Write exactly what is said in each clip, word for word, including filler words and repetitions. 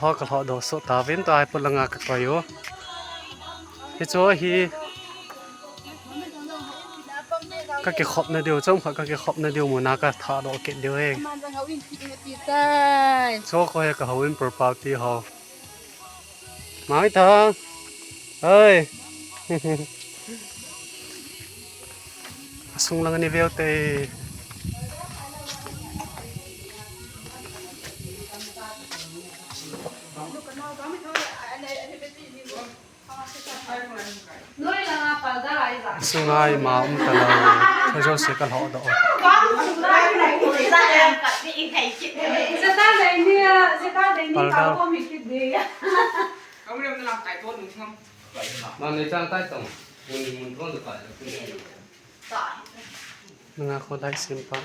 Ho ka lhoh doh soh tauvin tua hi polanga ka koi u. Hichu hi ka kikhopna diu, chomkhat ka kikhopna diu muna ka thah doh kit diu hi. Chu ko hi ka houin property ho. Mai Thang. Oi. Asung lang ni veu te. Sungai ma um ta lo. Thei jouse ka lhoh doh. Palda. Nanga ko lai simpa.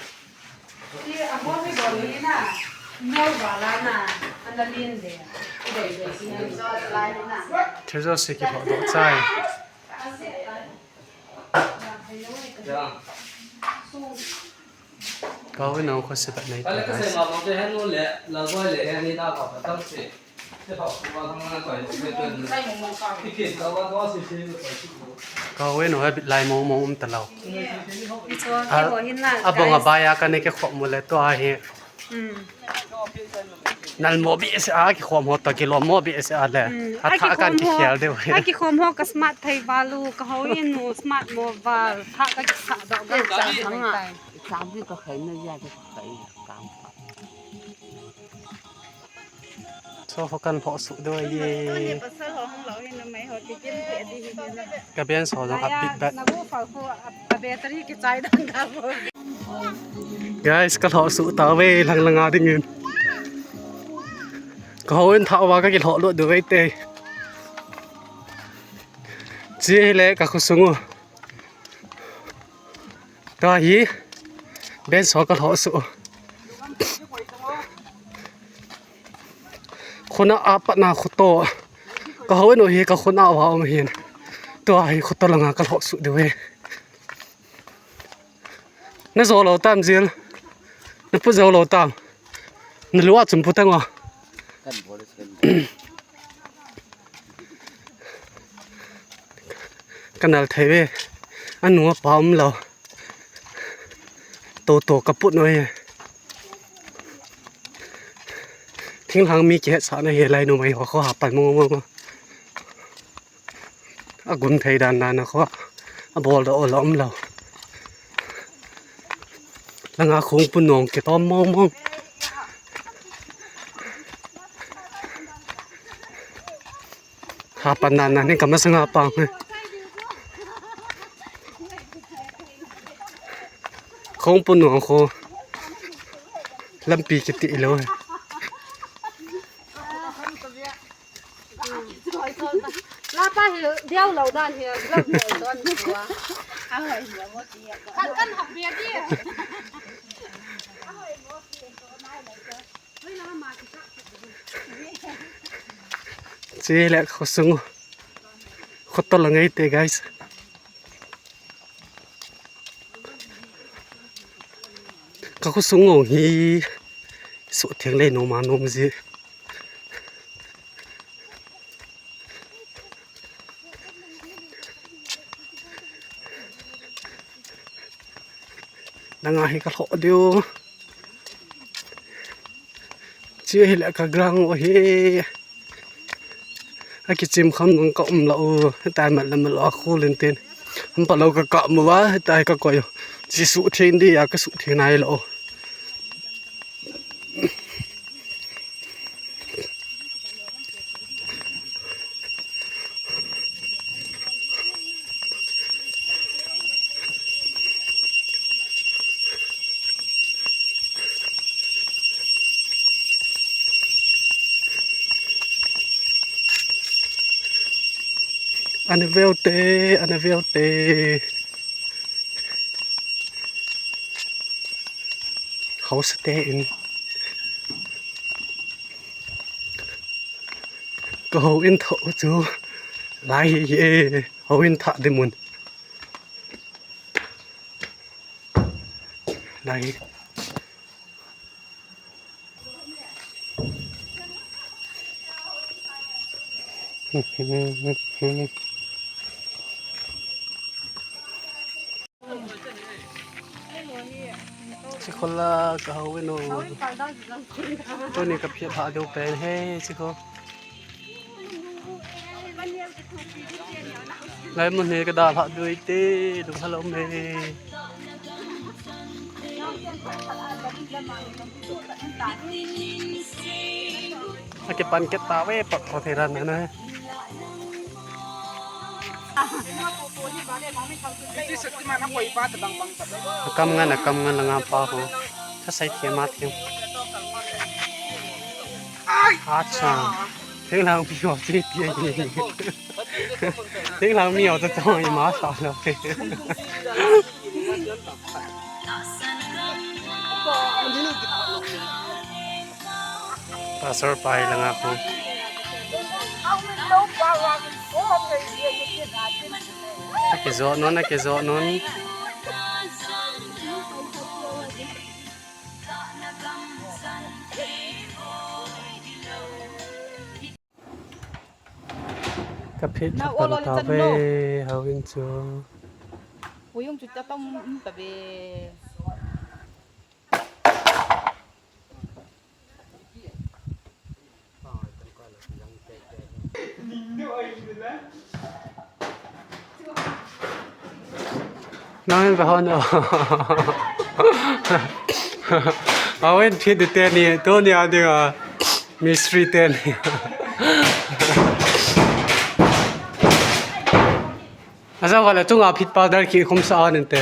Thei jouse kiphoh doh chai. Ka houin a kho se ta nei ta, guys. Ka houin a bit lai mong mong um ta lo. Abong a bai a ka ne ke khop mu le tua hi. Nal mo bi se a kikhom ho ta kilom mo bi se a le. A tha kan kikhel deu. A kikhom ho ka smart thei val u, ka houin u smart mo val. Tha ka kisa doh ga. Exam bi ka khai na ya ka khai kam. Chu ho kan lhoh suh doh e. Ka ben so jong a bit bat. Guys, ka lhoh suh tauve lang langa dingin. Ka houin thah uva ka kilhoh lut diu ve te. Chi hi le ka khosung u. Tua hi ben so ka lhoh suh. Khuna a pat na khoto. Ka houin u hi ka khuna uva um hin. Tua hi khoto langa ka lhoh suh diu ve. Na jo lo tam jil. Na pu jo lo tam. Na lua chun pu tang o. Ka nal thei ve. Anu apa um lo. To to ka put noi. Thinglhang mi kihetsahna hi lai numei ho kho ha pan mong mong. A gun thei dan dan a kho. A bol doh o la um lo. Langa khong pun nong kitom mong mong. Ha pan dan dan hi ka masanga pang hi. Khong pun nong kho. Lampi kiti lo hi. Lapa hi diau lo dan hi, glove mo don hi wa. Kan kan hak bia di. Chi le khosung u. Khoto la ngai te, guys. Ka khosung u hi suhtheng le nom a nom ji. Nanga hi ka lhoh diu. Chi hi le ka ground u hi. A kichim kham nung ka um la u. Hitai mat le mat lo a khul in tin. Ham pa lo ka ka mu va, hitai ka koi u. Chi suhtheng di a ka suhtheng nai lo. Ana veu te, ana veu te. Haosa te in. Ka houin thoh chu Lai hi, eh, houin thah ding mun. Lai hi. Sikhola ka houin o. Tuni ka phiat ha deu pen he sikho. Lai mun hi ka dalhah deu te, lunghalom e. Akipan kit tave, pat tho thei ran na. Akam ngan, akam ngan la ngam pa ho. Ka sai thei ma thei. Acha. Thinglhang mi ho chi ti ai. Thinglhang mi ho cha chong ima sa lo. Pastor pa hi la nga ko. Akijot non, akijot non. Ka phiat na tha pan olo ta li chan ve, no. Houin chu. Uyung chu ta tong um ta ve. Nang in ka hon o. Houin phiat di te ni, tuni a ding a. Mystery ten. Asa wala chunga phit powder ki khum sa an te.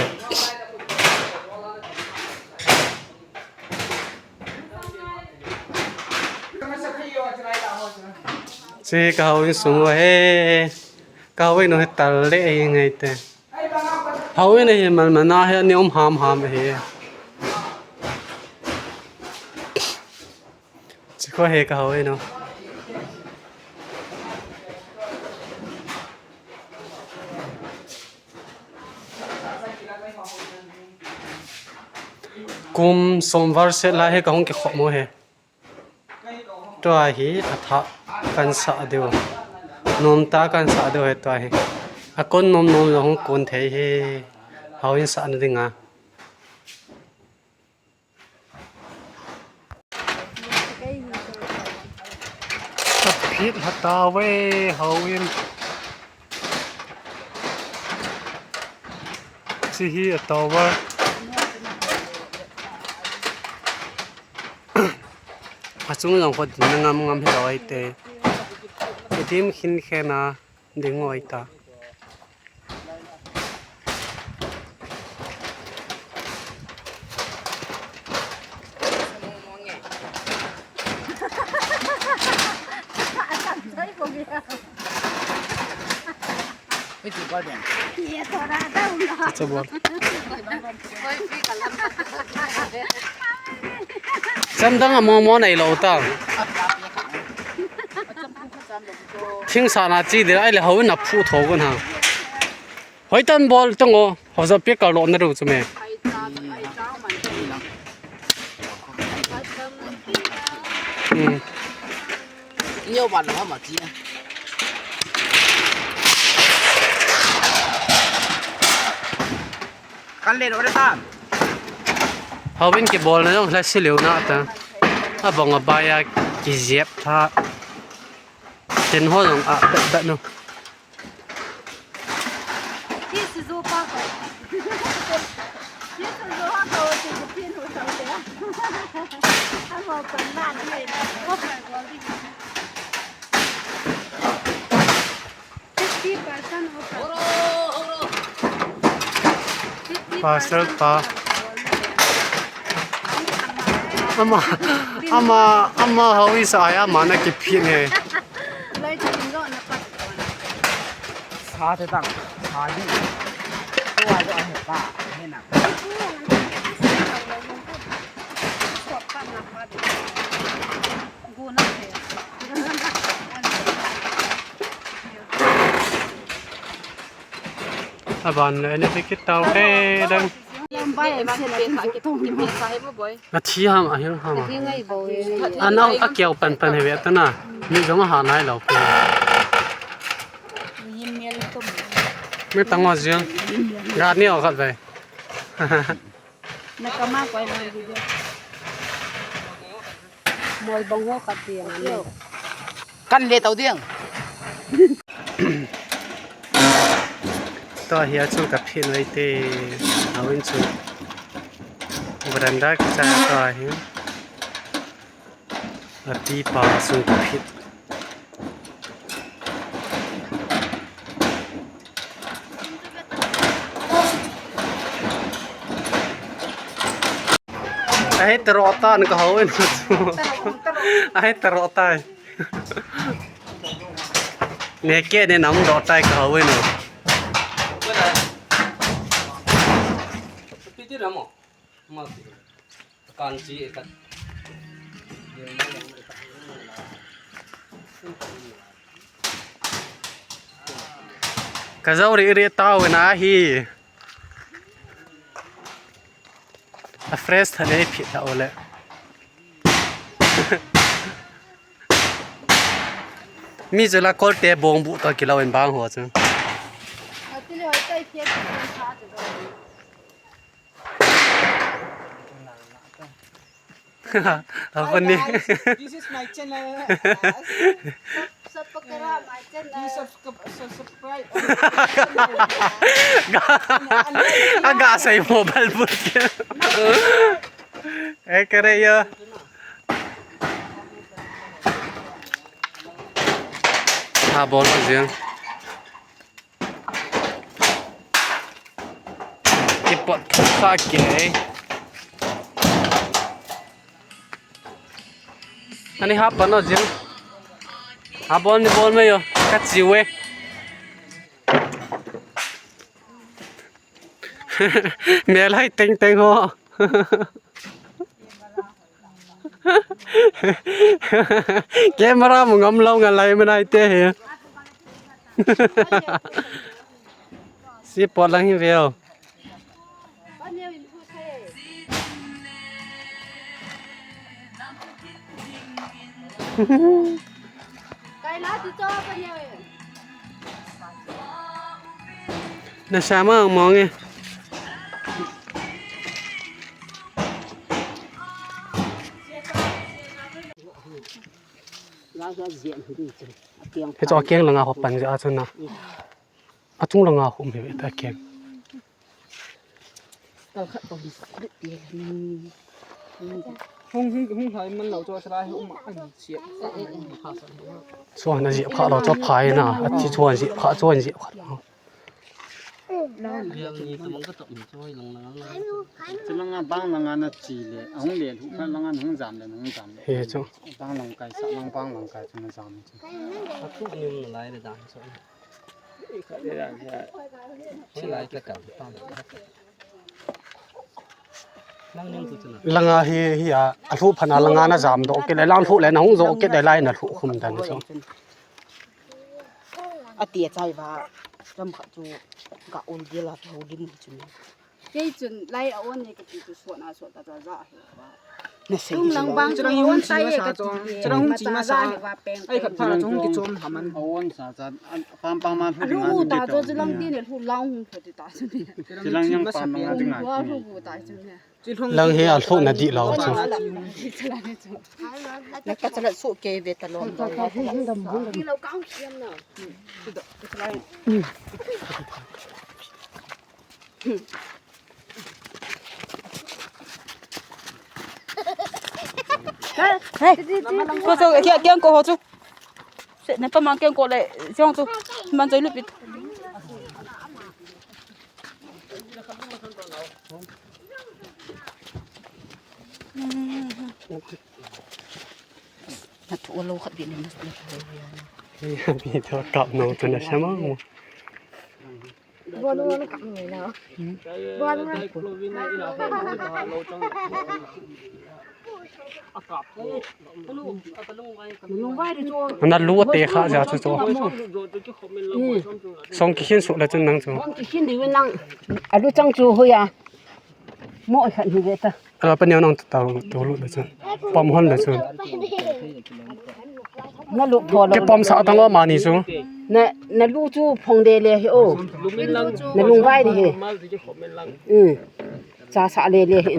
Che ka houin sung he. Ka houin no he tal le e ngai te. Houin hi mal mana he ni um ham ham he. Chikho he ka houin o. Kum som var set lai he ka hung kikhop mo he. Tua hi atha kan sa diu. Nom ta kan sa diu he tua hi. Akon nom nom la hung kon thei he. Houin sa na dinga. Ka phiat ha ta ve houin. Chi hi a tower. Achung jong kho din na ngam ngam hi loi te. Idim khin khe na. Ding ngoi ta. Chabo. Cham dang a mo mo nei lo ta. Thing sa na chi de ai le houin a phu tho gun ha. Hoi tan bol tang o. Hoi ja pe ka lo na ru chu me. Hmm. Nyo ba lo ma chi. Kan le ro ta. Houin kibol na jong hla si leu na ta. Abang abai a kijep tha. Ten ho jong a dat dat no. Ti si zo pa ko. Ti si zo ha ko ti ko pin ho ta te. Amo pa na ni na. Ko pa ko di. Pastor pa. Ama, ama, ama houin sa aya mana kiphin he. Sa te tang, sa di. Ko wa jo he pa, he na. Aban le ni kit tau ke dang. Lam bai em se la. Athi ham, ahing ham. Anau akiau pan pan he ve ta na. Mi jong ha nai lo pe. Mi tang o jing. Ga ni o khat ve. Na kama koi mo video. Mol bang ho khat ding. Kan le tau ding. Tua hi a chung ka phin vai te. Au in chung. Veranda ka cha tua hi. A pi pa chung ka phin. Ahi taro ta ni ka hau in. Ahi taro ta. Ne ke ne nam do tai ka hau in. Piti ramo. Kan chi e kan. Ka jau ri ri tau na hi. A fresh tha nei phi tha ole. Mi chu la kol te bong bu to kilo in bang ho chu. Hi guys, this is my channel. Please subscribe. Aga sai mobile phone. Eh, kare yo. Ha, bol jeng. Ipot kha ke. Ani ha pan o jing. Ha bol ni bol me yo. Ka chi we. Mel hai teng teng ho. Camera mu ngam lo ngal lai manai te he. Si pot lang hi veo. Na sama mong e. He chu akeng langa ho pan ja chu na. Achung langa hum he ve ta keng. Kal khat ko hi. Hung, hung, hung hai man lo chu sala hi um an siap. Chuan a ziah kha lo chu phai na. A thi chuan ziah kha, chuan ziah kha lo. Chulang a bang langa na chi le, a hung le, hung kha langa hung jam le, hung jam le. He chu. Bang lang kai sa, lang bang lang kai chu na jam chu. A tu nim na lai le dan chu. Langa hi, hi a, a hluh phan a langa na jam doh kit le, lang hluh le na hung zoh kit le lai na hluh khum dan chu. A ti a chai va, ram khat chu ka ol dia la chu lim chu. Kei chun lai a on ni ka ti chu suan a suan ta ta za hi va. Na sei. Chung lang bang chu on tai ka ti. Chung hung chi ma sa. Ai khat pha chung ki chom ha man. A on sa cha, pam pam ma. Lu ta chu lang ti ne lu lang hung pha ti ta chu ni. Chung yang pam ma ti ngai. Wa lu bu ta chu ni. Lang hi a hluh na di lo chu. Na ka chala su ke ve ta lo. Di lo kang siam na. Hey, ko so kia kia ko ho chu. Se na pa mang kia ko le, siang chu. Man choi lu pit. Na thu lo khat bi ni mas na thu ya na. Bi tho kap no tu na sama mo. Bol lo na kap ngai na. Bol lo na. Na lu te kha ja chu chu. Song ki hin su la chun nang chu. Song ki hin di nang. A lu chang chu hoya. Mo khat hi ve ta. Ala pa neo nang ta tu lu da chu. Pom hon da chu. Na lu pho lo. Ke pom sa tang lo ma ni chu. Na, na lu chu phong de le hi o. Na lung vai de hi. Um. Cha sa le le hi.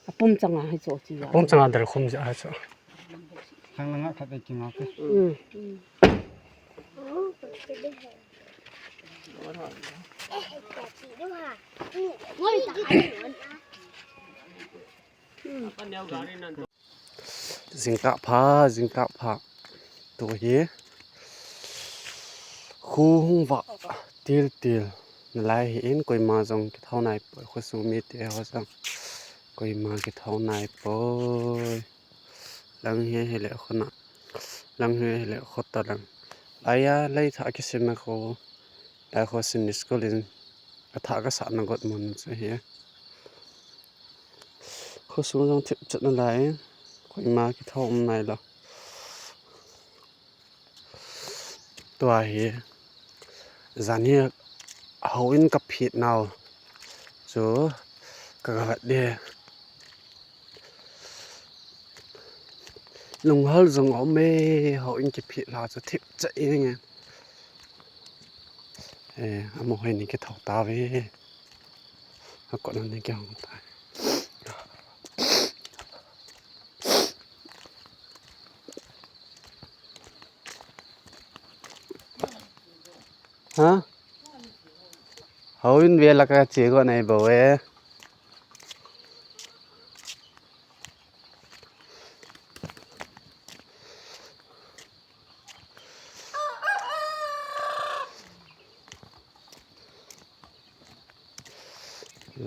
A pum changa hi chu chi ya. Pum changa dal khum ja ha chu. Khang langa khat ei kinga ke. Um. Jingkah pha, jingkah pha. Tu hi. Khu hung vah til til. Nalai hi in koima jong kithou nai poi. Khu sung mite ho jong. Koima kithou nai poi. Lang hi hi le khu na. Lang hi hi le khu ta lang. Aya, lei tha kisim na khu. Lai khu sin ni school in. Ka tha ka sa na got mun chu hi. Khu sung jong thip chat nalai. Koima kithou um nai lo. Tua hi. Jan hi houin ka phit nau. Chu ka gat de. Lunghal jong um e, houin kiphit la chu thip cha ing e. Eh, amo hoi ni kithou ta ve. A kot ni kihong ta. Ha? Houin ve la ka che go nai bo e.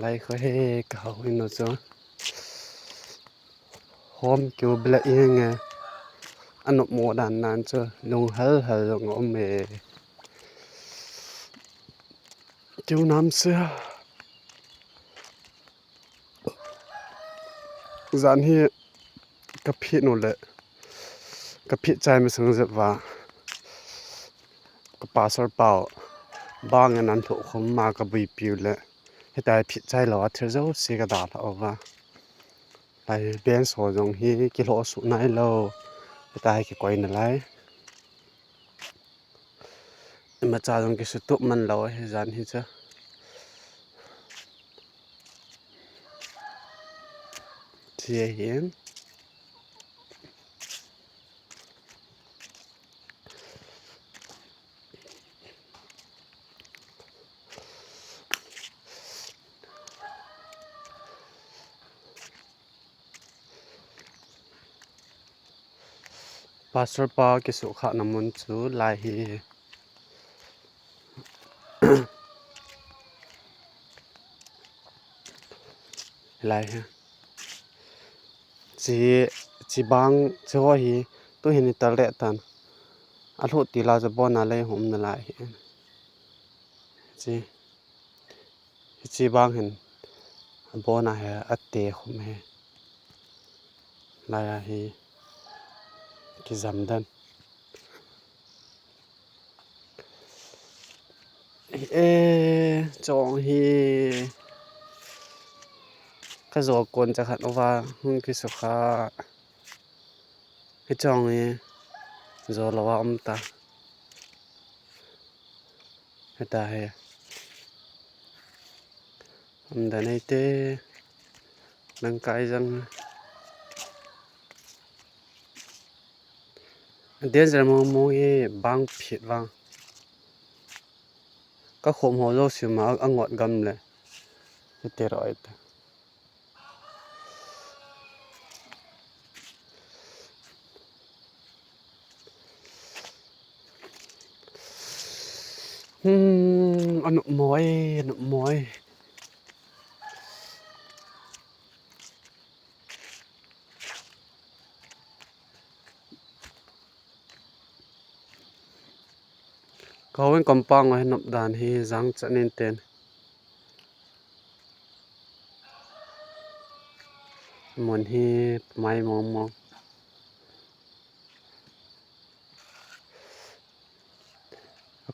Lai khu hi ka houin u chu. Hom keu bela i nge. Anop mo dan nan chu lunghal hal jong um e. Keu nam se. Jan hi ka phit nu le ka phit chai masang jep va ka pastor pau bang an an tho khom ma ka bui piu le. Hitai phit chai lo a thil jouse ka dalha uva. Lai bench ho jong hi kilhoh suh nai lo. Hitai kikoi nalai. Imacha jong kisutup man lo hi jan hi chu. Chi ahin. Pastor pa kisuhkhahna mun chu lai hi. Lai hi. Chi, chi bang, chi ho hi, tu hin i tal leh tan. A lhuh tila chu abona lei hung um nalai hi. Chi. Hichi bang hin abona hi ate khum hi. Lai a hi kijam den. E, chong hi ka jo kon cha khat uva hung kisukha. Hichong hi jo lou a um ta. Heta hi. Umdan eite. Nang kai jang. Danger mong mong hi bang phit vang. Ka khom ho jouse ma angot gam le. Hite roi ta. Hmm, anop mo e, anop mo e. Ka houin compound a hi nop dan hi jang chan in ten. Mun hi mai mong mong.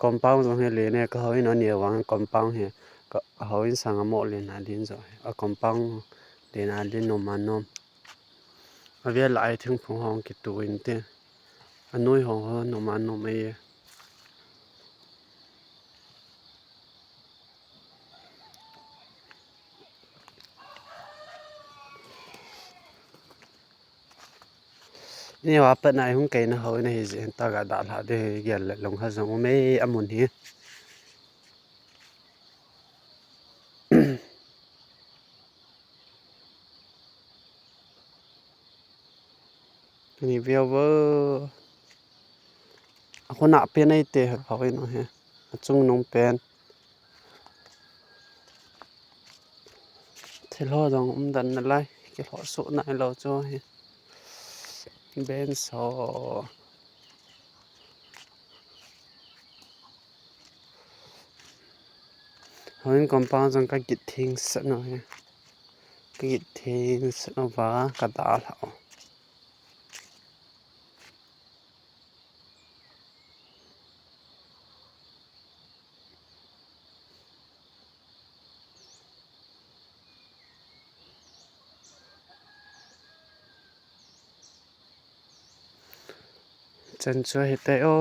Compound jong hi len e, ka houin ani vang compound hi. Ka houin sang a mo len a din jo. A compound len a din nom a nom. A vel a ai thingphung hong kitu in te. A noi hong ho nom a nom e. Ni wa pat nai hung kei na ho na hi jin ta ga da la de gel le long ha jong me amun hi. Ni view vo. A khuna pe nai te ho ino he. A chung nung pen. Thilho jong um dan na lai. Kilho su nai lo chu hi. Ben so. Houin compound jong ka git thing sat no he. Ka git thing sat no va ka da la. Chan chu hi te o.